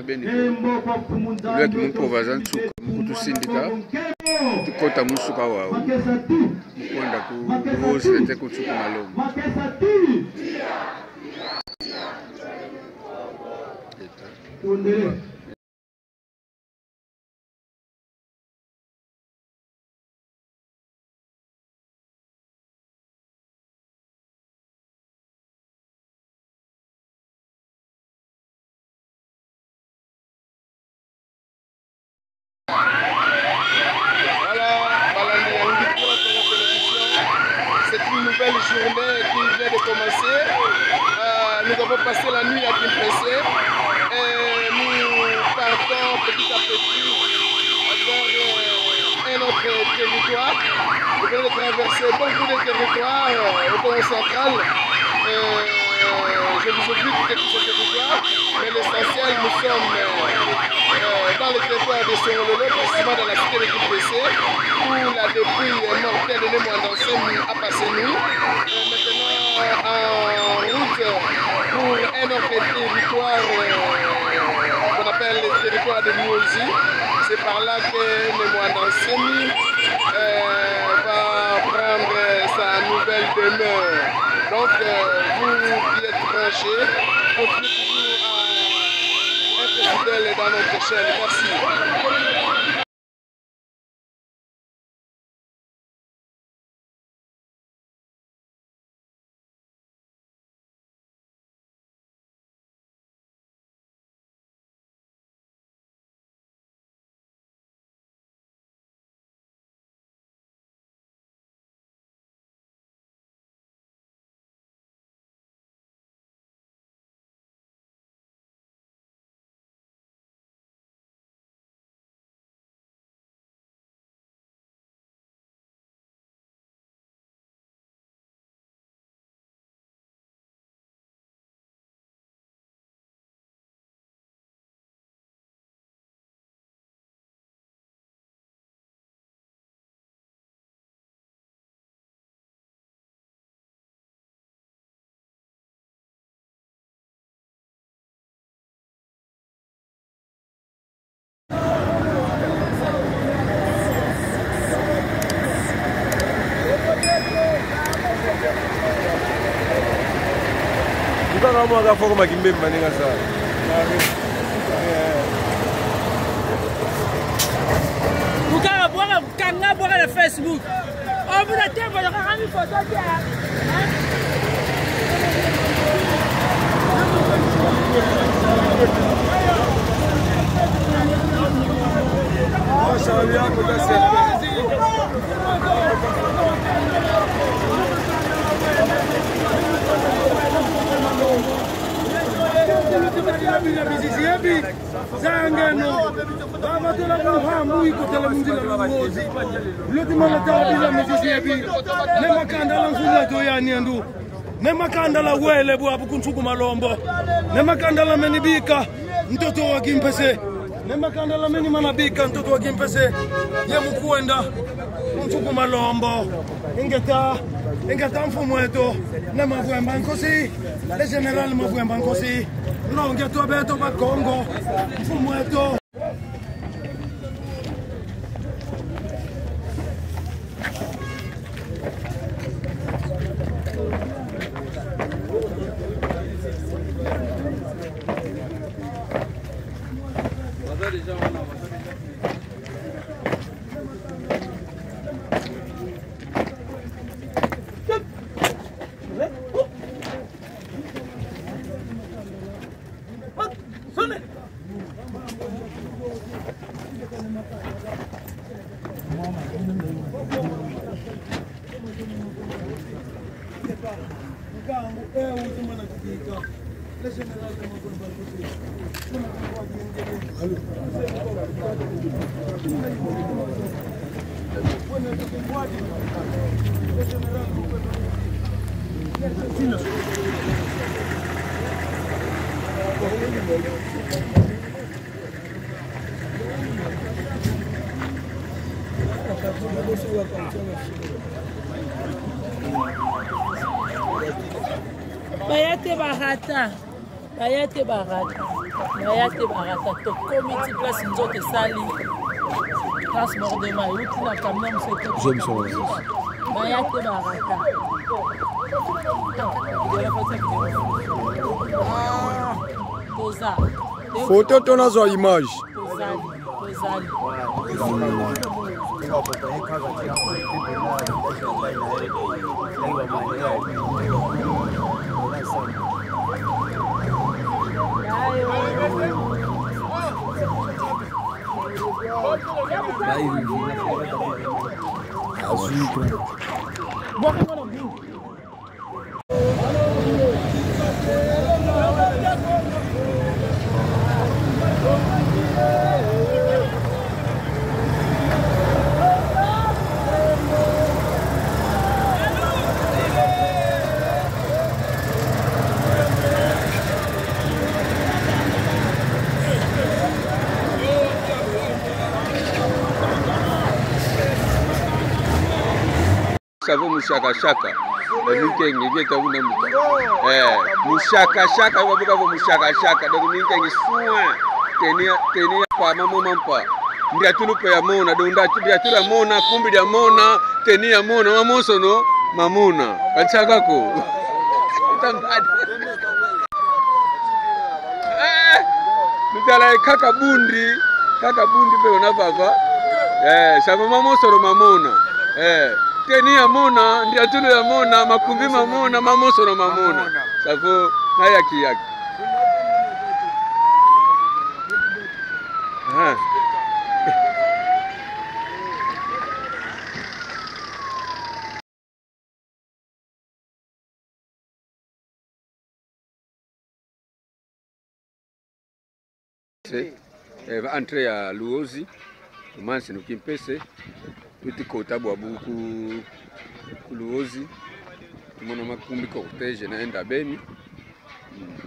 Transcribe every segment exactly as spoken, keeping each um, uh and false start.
Beni ko. Lweki mu mpova za nsuka, mu kutusindika, tukota mu nsuka wau. Mu kwenda ku Rose te ku nsuka Malombo. Voilà, balandi ya Ngikula Kongo Télévision. C'est une nouvelle journée qui vient de commencer. Euh, nous avons passé la nuit à Kimpese et nous partons petit à petit vers, euh, un autre territoire. Vous venez de traverser beaucoup de territoires, euh, au Kongo central. Euh, je vous ai vu quitter tous ces territoires, mais l'essentiel, nous sommes, euh, euh, dans le territoire de Songololo, précisément dans la cité de Kimpese, où la dépouille mortelle de Ne Muanda Nsemi a passé nuit. Euh, maintenant, en route pour un autre territoire, euh, qu'on appelle le territoire de Muozi. C'est par là que Ne Muanda Nsemi, euh, va prendre sa nouvelle demeure. Donc, euh, vous qui êtes branchés, continuez toujours à être fidèles dans notre chaîne. Merci. Kukanga mwa ka foko makimbemba ndinga sa. Kukanga bwaka, kanga bwaka na Facebook. Oh, vous êtes, vous aurez rendu photo, tiens. Zangeno, babatela ku nhambu ikotela mu nzila Luozi. Loti mana tala bila mizizi ebi. Ne makanda la nsunga to ya niandu. Ne makanda la wele bwabu ku nsuku Malombo. Ne makanda la meni bika ntoto wa Kimpese. Ne makanda la meni mana bika ntoto wa Kimpese. Ye mu kwenda ku nsuku Malombo. Ingeta, ingeta mfumu eto. Ne Mavwemba Nkosi. Le Général Mavwemba Nkosi. Longi eto beto Bakongo. Mfumu eto. Baya te barata. Baya te barata. Baya te barata. Tokomi ti place nzoto esali. Place bordement. Euti na camion mseke. Zo msolo. Baya te barata. Toza. Photo to nazwa image. Tozali. Tozali. Savo mushakashaka. Eh, minkenge, vieta una muta. Eh, mushakashaka, yo bavuka vo mushakashaka. Donc minkenge soin. Tenia, tenia kwa mamo mampa. Ndiatulu mpe ya mona, donc ndiatu-, ndiatulu ya mona, kumbi dia mona, tenia mona, mamonsono mamona. Kansi kaka ko. Tambadi. Eh, mitala kaka bundi, kaka bundi mpe ona vava. Eh, savo mamonsono mamona. Eh, tenia mona, ndiatulu ya mona, makumbi mamona, mamonsono mamona. Savo na yaki yaki. Ah. Se, eh, va entrée ya Luozi, tumansi nu kimpese, tuti kota bwabu ku, ku Luozi, tumona makumbi cortège na enda beni, mm,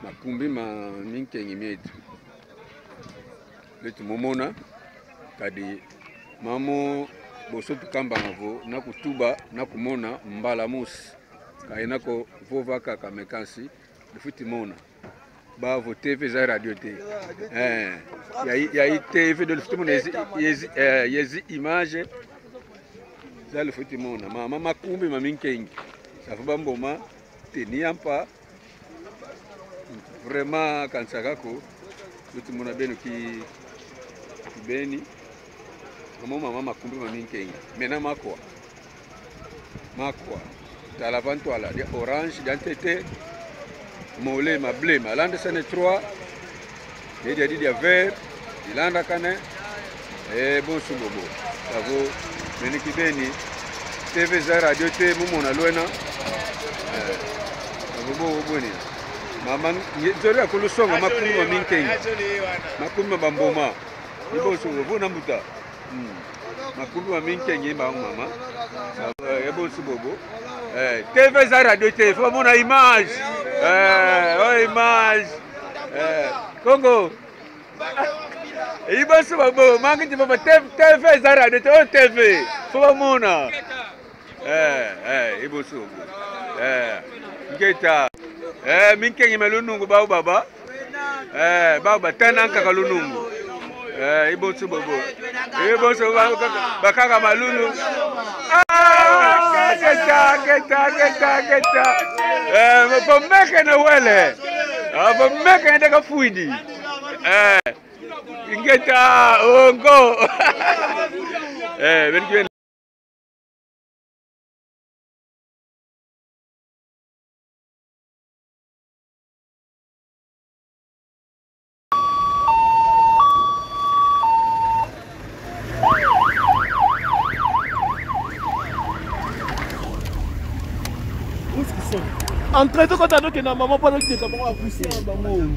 makumbi ma minkenge mietu. Betu mu mona, kadi mamo boso tukambanga vo, na kutuba, na kumona, mbala mosi. Ka ina ko vova kaka, mais kansi, lufwiti mona. Ba vo T V za radio te. Eh, ya i, ya i T V do lufwiti mona yezi, yezi, eh, yezi image. Za lufwiti mona. Ma, ma, makumbi ma minkenge. Savo bamboma, tenia mpa. Vraiment, kansi kaka ko, luti mona beno ki, kibeni. Mamo mama makumbi ma minkenge. Mena makwa. Makwa. Tala va ntwala, dia orange, dia ntete, mole, ma bleu, malanda sene trois. Ye dia di dia vert, ilandakane. Eh, bonso bobo. Savo, beni kibeni. T V za radio te, mu mona lwena. Eh, savo bo, bo ni. Mama, nge-, nzole ya kulusonga makumbi ma minkenge. Makumbi ma bamboma. Ni bonso bobo, na mbuta. Hmm. Makumbi ma minkenge, ma mama. Savo, eh, bonso bobo. Eh, T V za radio te, faut mona image. Eh, oh, image. Eh, Kongo. I bonso bobo, mangi ti bobo, T V, T V za radio te, oh, T V. Faut bamona. Eh, eh, i bonso bobo. Eh, ngeta. Eh, minkenge mia lunungu bau baba. Eh, bau batana nkaka lunungu. Eh, i bonso bobo. I bonso ba-, ba-, bakaka malulu. Ah, ngeta, ngeta, ngeta, ngeta. Eh, vo meke na wele. Ah, vo meke na ndeka fwidi. Eh, ingeta, ongo. Eh, beni kibeni. Entrée, tokota doke na mama, mpo na kiteka bango bapusi na bango.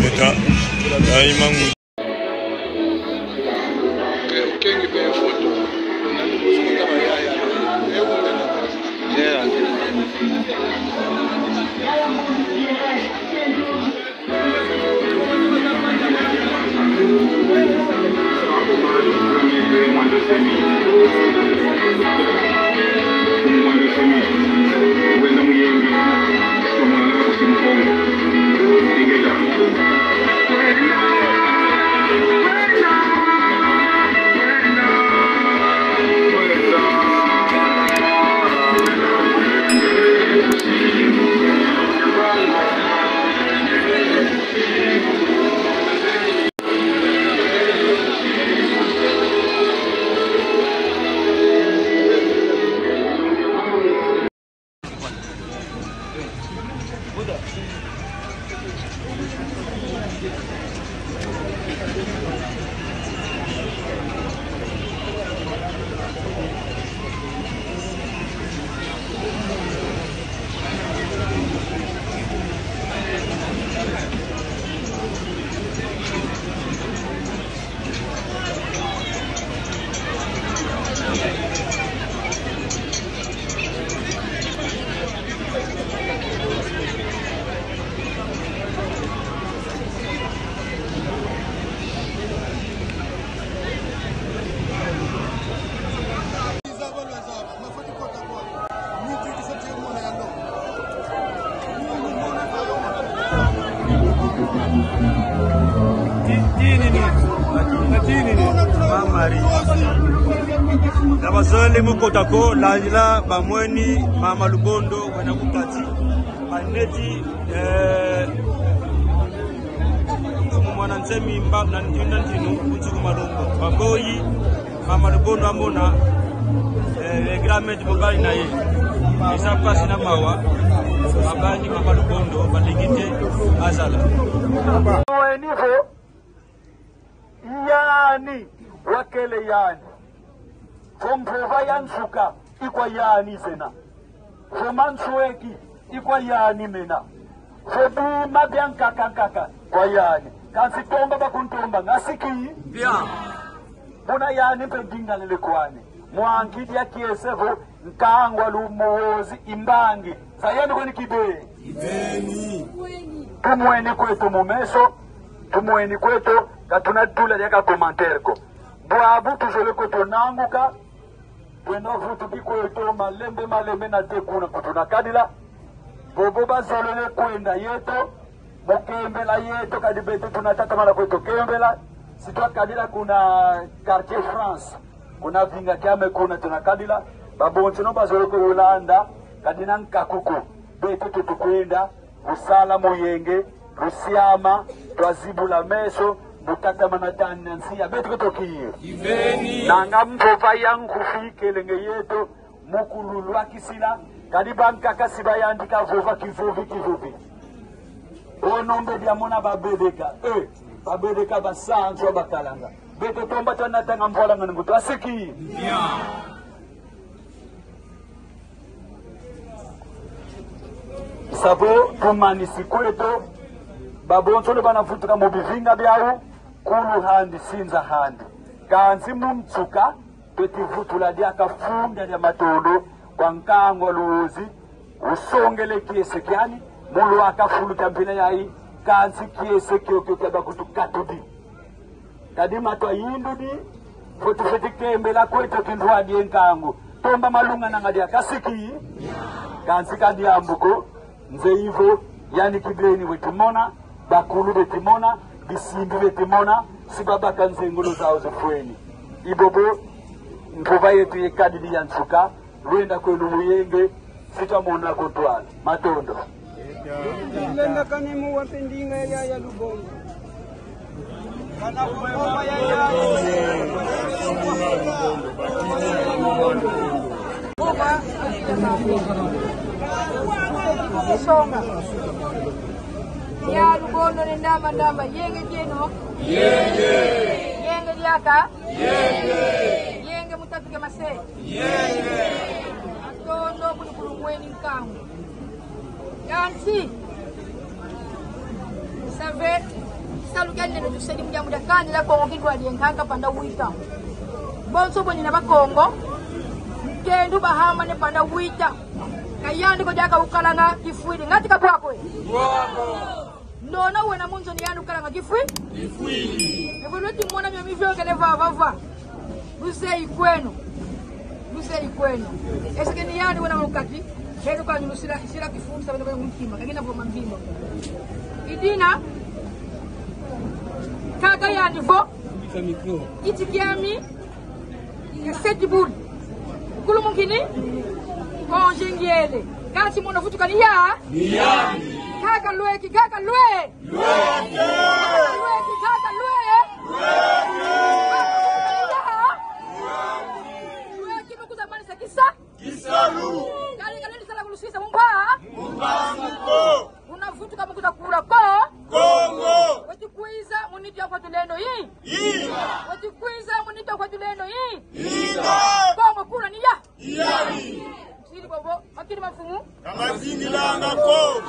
Beta, ya imangu. Kengi pe foto. Yeah. Ti-, tinini? Tinini? Mama Marie. Na bazolele mu kota ko, landila bamweni Mama Lubondo wena ku kati. Baneti, eh, mwana nsemi mba-, na, na ntinu, ku nsuku malongo. Baboyi, Mama Lubondo amona, eh, le grand maître mobali na ye. Eza mpasi na mawa, babandi Mama Lubondo, balingi te azala. Au niveau, yani, wakele yani. Vo mpova ya nsuka, i kwa yani zena. Vo mansweki, i kwa yani mena. Vo bima bia nkaka nkaka, kwa yani. Kansi tomba bakuntomba, nga siki. Bien. Buna yani mpe ndingalele kwani. Mwa nki dia kiese vo nkangu a lumozi i mbangi. Za yandi kwani kibeni. Kibeni. Tumweni kweto mu meso, tumweni kweto, ka tuna dula diaka commentaire ko. Bwabu tuzolele kweto nanguka, Kwenda vutuki kweto malembe malembe, nate kuna kutu nakadila. Bobo bazolele kwenda yeto, mu kembela yeto, kadi beto tuna tatamana kweto kembela. Si twakadila kuna Quartier France, kuna vinga kiame kuna tuna kadila. Babonsono bazolele kwe Holanda, kadi na nkaku ko. Beto tutu kwenda, mu sala mu yenge, mu siama, twazibula meso, mu tatamana tani na nsi ya beto kweto kiye. Kiveni. Nanga mvova ya nkufi ikelenge yeto, mu kululwakisila, kadi bankaka si bayantika vova kivovi kivovi. O nombe diamona babedeka, eh, babedeka basansu bakalanga. Beto tomba twanatanga mvwalanga nungu twasiki. Savo tumanisi kweto, babonsono bana vutuka mu bivinga biau, kulu handi, sinza handi. Kansi mu nsuka, tweti vutula diaka funda dia matondo kwa nkangu a Luozi, usongele kiese kiani, mu lwaka fulu kia mpila yai, kansi kiese kiokio kia bakutukatudi. Kadi matwa yindudi, vo tufweti kembela kweto kintwadi ye nkangu. Tomba malunga nanga diaka siki, kansi ka diambu ko, nze ivo, yani kibeni weti mona, bakulu beti mona, bisimbi beti mona, si babaka nzengolo zau zifweni. I bobo, mvova yeto yekadidi ya nsuka, lwenda kwenu mu yenge, si twamona ko ntwala. Matondo. Lenda kani mu wa mpe ndinga ya, ya Lubongo. Kana ku ngoma ya, ya. Songa. Ya Lubongo ne ndamba ndamba, yenge kieno. Yenge. Yenge diaka. Yenge. Yenge mu tatu kia mase. Yenge. Matondo kuni kulumweni nkangu. Kansi, save, salu kia nene tusedi mu diambu dia kani dia Kongo kintwadi ye nkaka pendant huit ans. Bonso bwena Bakongo, nkendu bahamane pendant huit ans. Ka yandi ko diaka ukalanga kifwidi, ngati ka bwa ko e? Ndona wena mu nzo ni yandi ukalanga kifwi? Kifwidi. Evo lweti mona mio miviokele va, va, va. Luzeyi kweno. Luzeyi kweno. Est-ce que ni yandi wena mu kati? Beto kwandi lusila, sila kifu, sa bena mu ntima. Ka ngina vo mambimba. I dina, kaka yandi vo. Kiti kiami. Kaseti buli. Kulumunkini? Konje ngiele. Kansi mono vutuka ni ya? Ni yandi. Kaka lweki, kaka lwe. Lweki. Kaka lweki, kaka lwe. Lweki. Lweki, mu kwiza manisa kisa? Kisalu. Kali, kali, sala kulusisa mu mpa? Mu mpangi ko. Una vutuka mu kwiza kula ko? Kongo. Weti kwiza mu nitu ya kwa tulendo yi? Inga. Weti kwiza mu nitu ya kwa tulendo yi? Inga. Kongo kula ni ya? Yandi. Sidi bobo, makidi mafumu. Ka mazingilanga ko.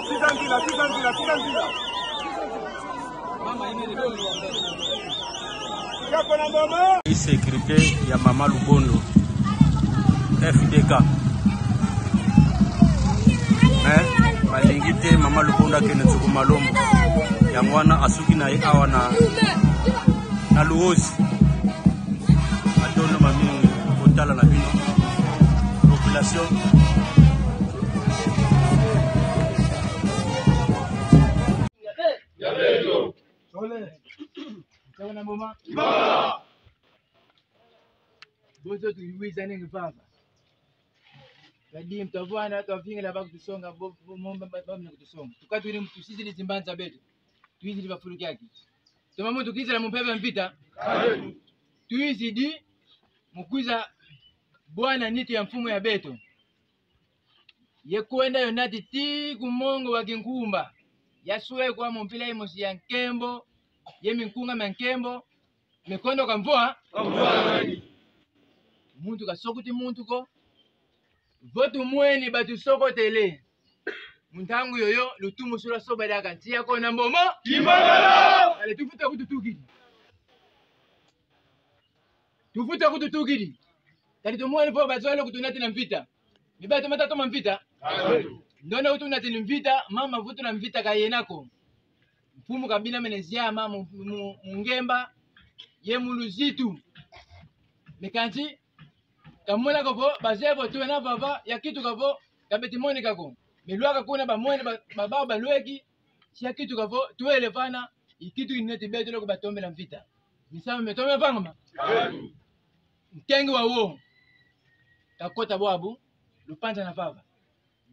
Kwiza nzila, kwiza nzila, kwiza nzila. Sécurité ya Mama Lubondo, F D K. Mais balingi te Mama Lubondo akende nsuku malombo. Yango wana asuki na ye awa na, na Luozi. Matondo mamingi kotala na bino. Population. Ole. Mtaona mama? Bozo tuiwiza nenge baba. Kadi mtavwana, twavingila bakutusonga, bo, bo, mo, ba, ba, ba, kutusonga. Tukatwini tusisidi zimbanza beto. Twizidi va fulu kiaki. Toma muntu kizala mu mpeve ya mvita. Twizidi mu kwiza bwana nitu ya mfumu ya beto. Ye kwenda yo nati ti ku mongo wa Kinkumba. Yaswekwa mu mpila yimosi ya nkembo, ye minkunga mia nkembo, mikondo kamvwa? Kamvwa. Muntu kasokuti muntu ko. Vo tumweni batusokotele. Mu ntangu yoyo, lutumu sula soba diaka nsi ya kona mbomo. Kimagala! Ale, tufuta kututukidi. Tufuta kututukidi. Kadi tumweni vo bazwele kutunati na mvita. Ni beto matatu ma mvita. Ndona utunati ni mvita, mama vutu na mvita ka yena ko. Mfumu kabina mene ziama mu, mu, mu ngemba. ye mu luzitu. Mais kansi, ka mona ko vo, bazeye vo twena vava, ya kituka vo, ka beti monika ko. Mais lwaka kuna bamwene ba, ba, ba, balweki, si ya kituka vo, twele vana, i kitu ineti beto loko batombela mvita. Misamu mia toma vangama. Nkengi wawo, kakota bwabu, lupanza na vava.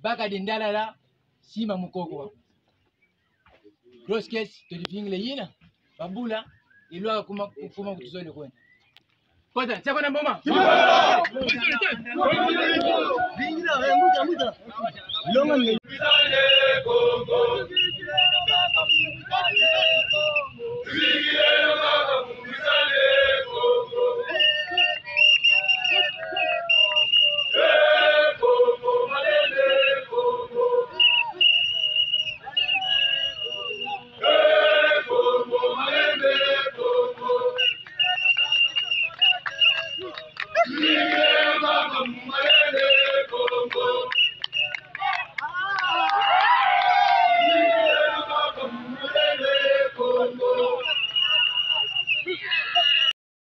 Baka dindalala, sima mukoko. Grosse caisse, tudivingila yina, babula, ilwaka kuma, kuma kutuzole kwenda. Kota, tia kwenda mboma. Vingila, eh, muta, muta. Longa nge.